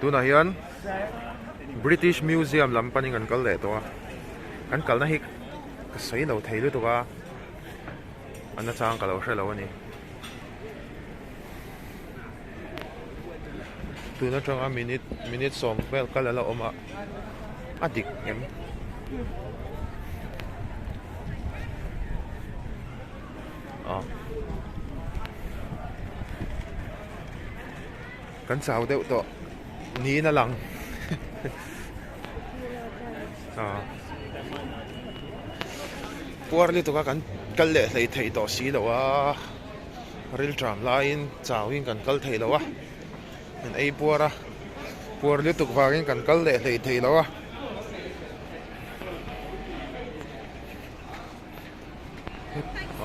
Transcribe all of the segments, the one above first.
Tunah hian British Museum lam panin kan kal leh tawh a, kan kalna hi ka sawi lo thei lutuk a, a nachang ka lo hre lo a ni. Tun atanga minute minute sawm vel kal a la awm a, a dik em? Aw kan chau deuh tawh niin a lang aw puar lutuk a kan kal leh hlei theih tawh si lo a rilṭam laiin chauhin kan kal thei lo a kan ei puar a puar lutuk vangin kan kal leh hlei thei lo a.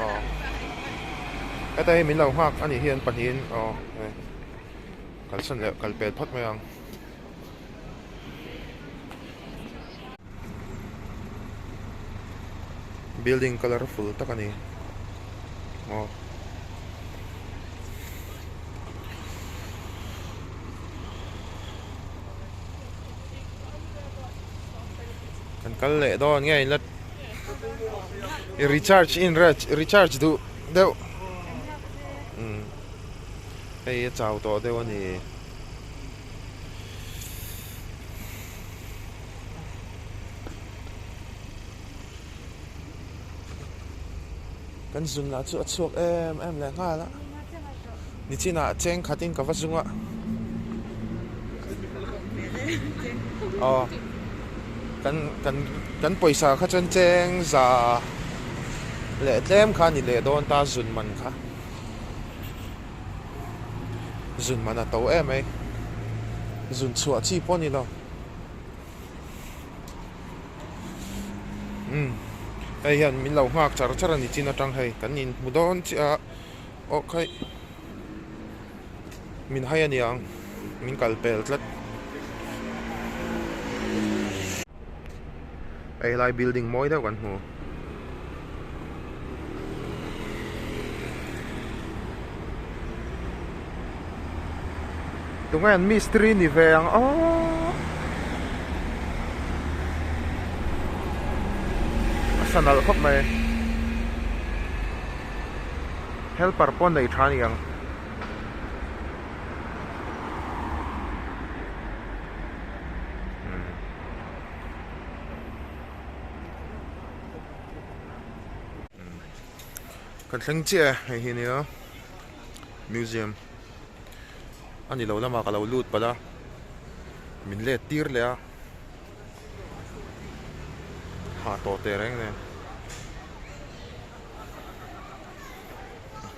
Aw heta hi min lo nghak a nih hian pahnihin aw hei kalsan leh kal pel phawt mai ang. Building colourful tak a ni aw. Kan kal leh dawn nge in la i recharge in recharge duh deuh umm hei a chau tawh deuh a ni. Kan zun lah chu a chhuak em em leh nghal a nichinah cheng khatin ka va zung a aw kan kan kan pawisa kha chuan cheng za leh tlem kha a ni leh dawn ta zun man kha zun man a to em mai zun chhuah chi pawh a ni lo. Umm hei hian min lo nghak char char a ni chin atang hei kan inhmu dawn chiah a aw khaih min hai a niang min kal pel tlat hei helai building mawi deuh kan hmu. Tunge an mistiri ni ve ang aww a sa nalh khawp mai helper pawh nei tha a ni ang. Kan thleng chiah e hei hi nia museum a ni lo lamah ka lo lut palh a min let tir leh a hah tawh teh reng nen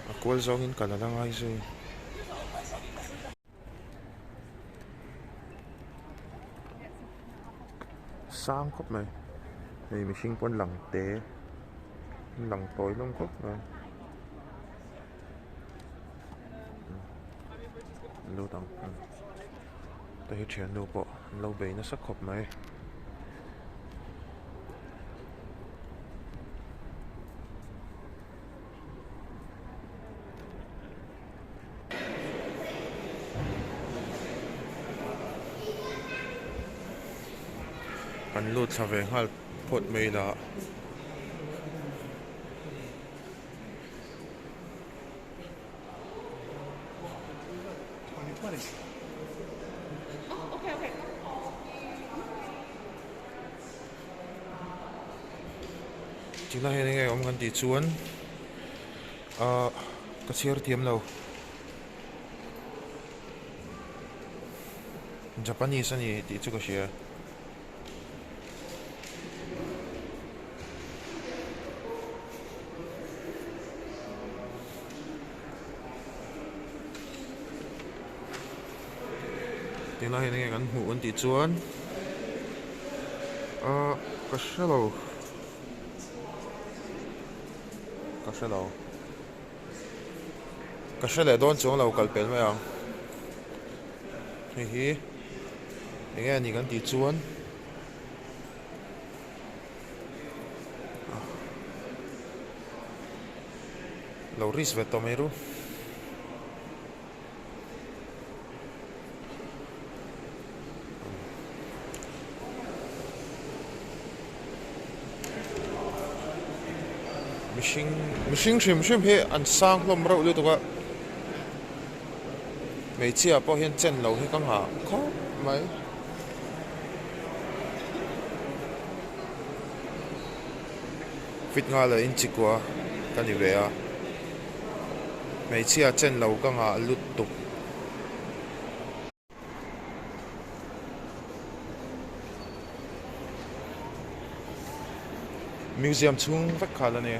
a kual zawngin kal a la ngai zui. Sang khawp mai hei mihring pawn lang te lang tawi hlawm khawp mai lut ang te hi thiannu pawh an lo bei nasa khawp mai. Kan lut thla ve nghal phawt mai la. Tunah hian enge awm kan tih chuan ahh ka chhiar thiam lo Japanese a ni tih chu ka hria. Tunah hian enge kan hmuh kan tih chuan ahh ka hre lo ka hre lo ka hre leh dawn chuang lo kal pel mai ang hei hi enge a ni kan tih chuan lo risk ve tawh mai ru. Mihring mihring hrim hrim hi an sang hlawm reuh lutuk a, hmeichhia pawh hian chen lo hi ka nghah khawp mai. Fit nghal ah inchikua ka ni ve a, hmeichhia chen lo ka nghah lutuk. Museum chhung vek khal a ni.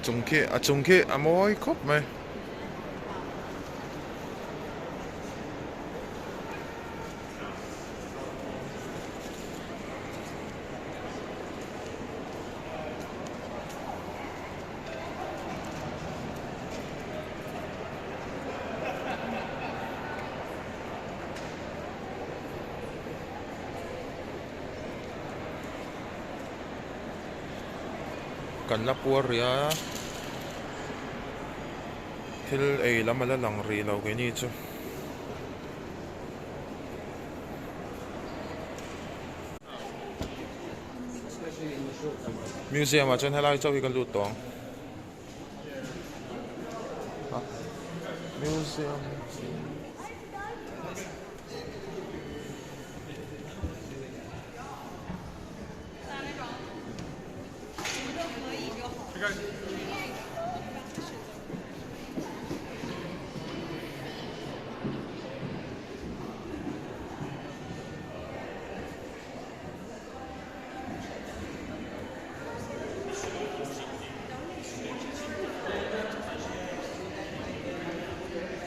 Chung khi a chung khi a mawi khawp mai. Kan la puar rih a, thil ei lam a la lang rih lo keini chu. Museum ah chuan helai chauh hi kan lut tawh ang museum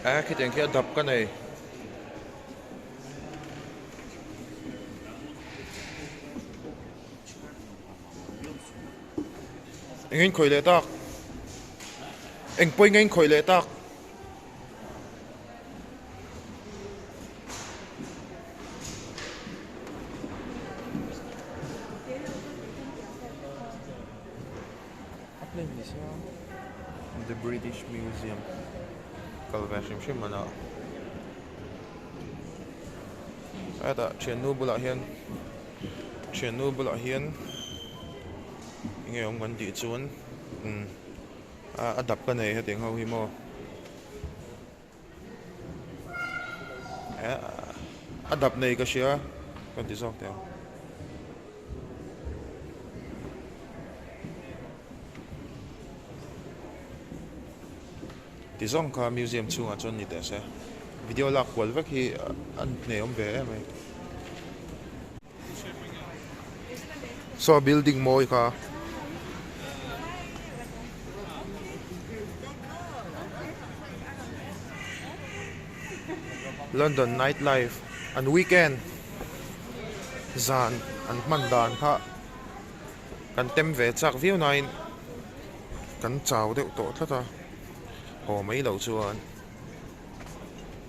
A khitiang khi a dap ka nei. Engin khawih leh tak? Eng pawh in khawih leh tak? The British Museum kal ve hrim hrim a hetah thiannu bulah hian thiannu bulah hian enge awm kan tih chuan umm a dap ka nei hetiang ho hi maw a dap nei ka hria ka ti zawk teh ang. Ti zawng kha museum chhungah chuan ni teh se video lak kual vek hi a hne awm ve em mai. Saw building mawi kha. London night life an weekend zan an hman dan kha kan tem ve chak viau nain kan chau deuh tawh tlat a haw mai loh chuan.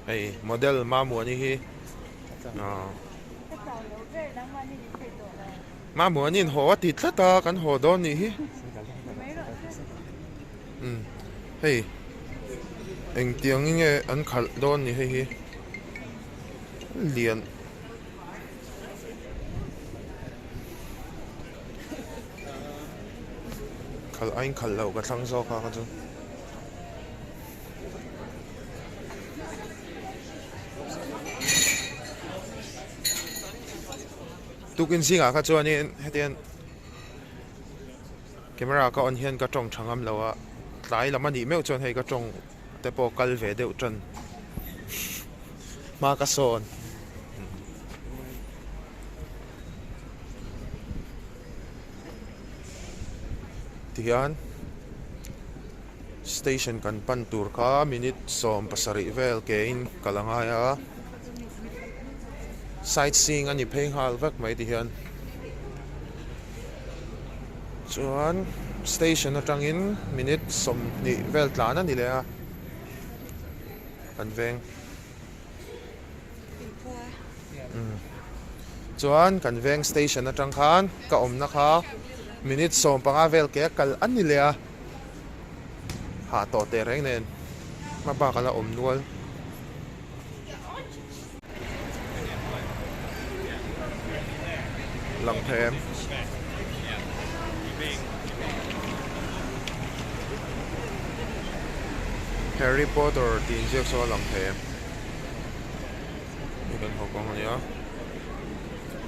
Hei model Mamuani hi aw Mamuani'n haw a ti tlat a kan haw dawn nih hi umm hei engtiang nge an khalh dawn ni hei hi lian khalh aiin khalh loh ka thlang zawk a ka chu. Tukin zingah kha chuanin hetiang camera ka on hian ka tawng tha ngam lo a, tlai lam a nih meuh chuan hei ka tawng te pawh kal ve deuh tan hma ka sawn. Tihian. Station kan pan tur kha minute 70 vel ke in kal a ngai a, sightseeing a ni phei nghal vek mai ti hian chuan station atangin minute 20 vel tlan a ni leh a kan veng chuan kan veng station atang khan ka awmna kha minute 15 vel ke a kal a ni leh a. Hah tawh teh reng nen hma bak a la awm nual. Lang thei em? Harry Potter tih inziak saw a lang thei em? Hei kan haw kawng a nia.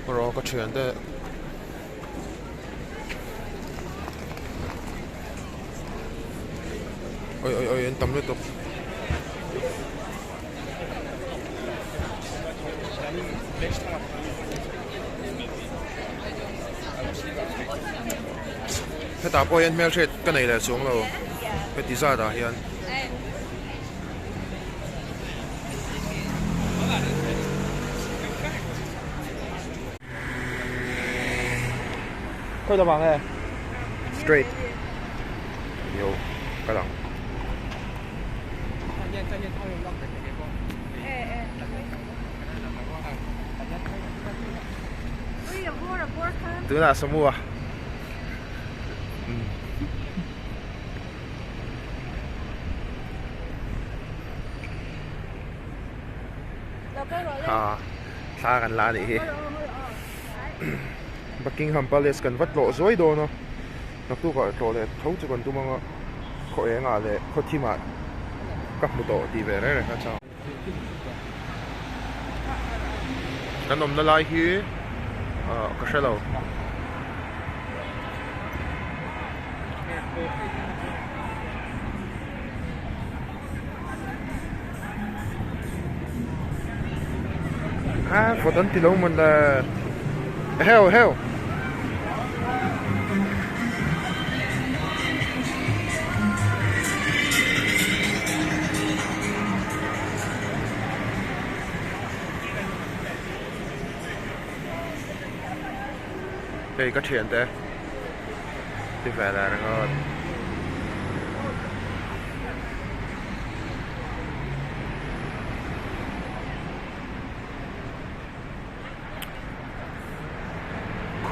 Rawh ka thian te. Oi oi oi an tam lutuk. Hetah pawh hian hmelhriat ka nei leh chuang lo heti zat ah hian. Khawi lamah nge? Straight. Yo, kal ang. Tunah Samu a. Ha. Thla kan la anih hi. Buckingham Palace kan va tlawh zuai dawn a, naktukah tlawh leh tho chu kan tum ang a, khaw engah leh khaw thimah ka hmu tawh tih ve reng reng a chang. Kan awmna lai hi ah ka hre lo. A vawt an ti lo mawn le heu heu. Hei ka thiante ti ve leh ringawt.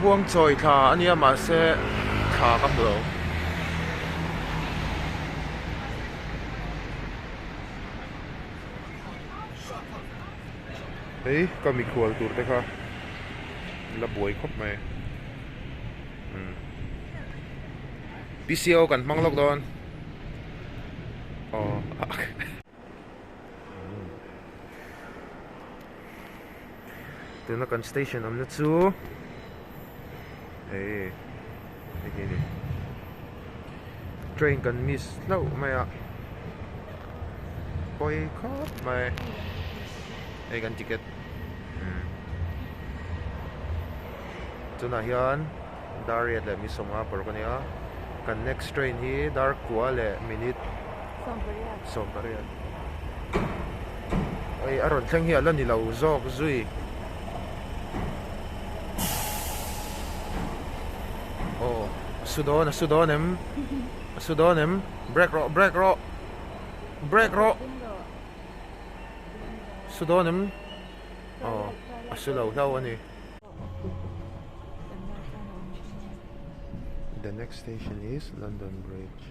Khuang chawi thla a nia mahse thla ka hmu lo. Hei ka mikhual tur te kha la buai khawp mai umm PCO kan hmang lawk dawn aw tuna kan station awmna chu hei hei hi a ni train kan miss hlauh mai a pawi khawp mai hei kan ticket tunah hian dar riat leh mi sawmnga paruk a ni a kan next train hi dar kua leh minute sawmpariat hei a rawn thleng hi a la ni lo zawk zui aw a su dawn a su dawn em a su dawn em break rawh break rawh break rawh su dawn em aw a su lo hlauh a ni. The next station is London Bridge.